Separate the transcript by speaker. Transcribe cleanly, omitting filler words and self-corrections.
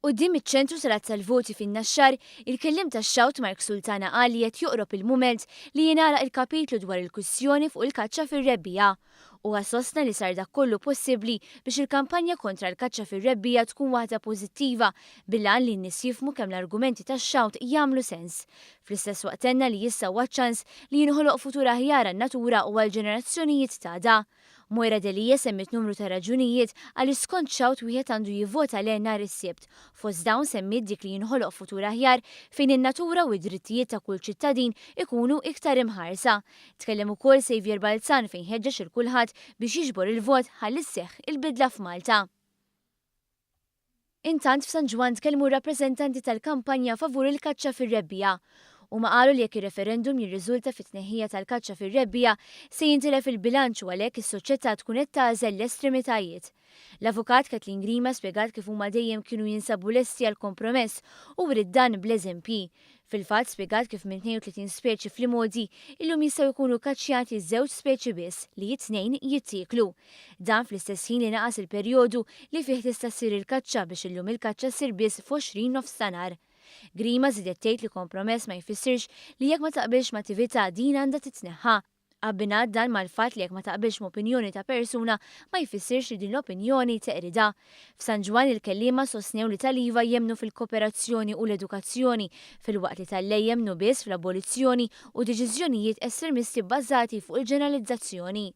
Speaker 1: Quddiem iċ-ċentru tal-għadd tal-voti fin-Naxxar, il-kelliem tax-Shout Mark Sultana qal li qed joqrob il-mument li jingħalaq il-kapitlu dwar il-kwistjoni fuq il-kaċċa fir-rebbiegħa. Huwa sostna li sar dak kollu possibbli biex il-kampanja kontra l-kaċċa fir-rebbiegħa tkun waħda pożittiva bil-għan li n-nies jifhmu kemm l-argumenti tax-Shout jagħmlu sens. Fl-istess waqt tenna li issa huwa ċ-ċans li jinħoloq futur aħjar għan-natura u għall-ġenerazzjonijiet t'għada. Moira Delia semmiet numru ta' raġunijiet għaliex skont Shout wieħed għandu jivvota le nhar is-Sibt. Fost dawn semmiet dik li jinħoloq futur aħjar fejn in-natura u d-drittijiet ta' kull ċittadin ikunu iktar imħarsa. Tkellem ukoll Saviour Balzan fejn ħeġġeġ lil kulħadd biex jiġbor il-vot ħalli sseħħ il-bidla f'Malta. Intant f'San Ġwann tkellmu r-rappreżentanti tal-kampanja favur il-kaċċa fir-rebbiegħa. Huma qalu li jekk ir-referendum jirriżulta fit-tneħħija tal-kaċċa fir-rebbiegħa, se jintilef il-bilanċ u għalhekk is-soċjetà tkun qed tagħżel l-estremitajiet. L-Avukat Kathleen Grima spjegat kif huma dejjem kienu jinsabu lesti għal kompromess u wriet dan bl-eżempji. Fil-fatt spjegat kif minn 32 speċi fl-imgħoddi, illum jistgħu jkunu kkaċċjati żewġ speċi biss li it-tnejn jittieklu. Dan fl-istess ħin li naqas il-perjodu li fih tista' ssir il-kaċċa biex illum il-kaċċa ssir biss f'20 nofstanhar. Grima żiedet tgħid li kompromess ma jfissirx li jekk ma taqbilx m'attività din għandha titneħħa. Abbinat dan mal-fatt li jekk ma taqbilx m'opinjoni ta' persuna ma jfissirx li din l-opinjoni teqridha. F'San Ġwann il-kelliema sostnew li tal-iva jemmnu fil-koperazzjoni u l-edukazzjoni filwaqt li tal-le jemmnu biss fl-abolizzjoni u deċiżjonijiet estremisti bbażati fuq il-ġeneralizzazzjoni.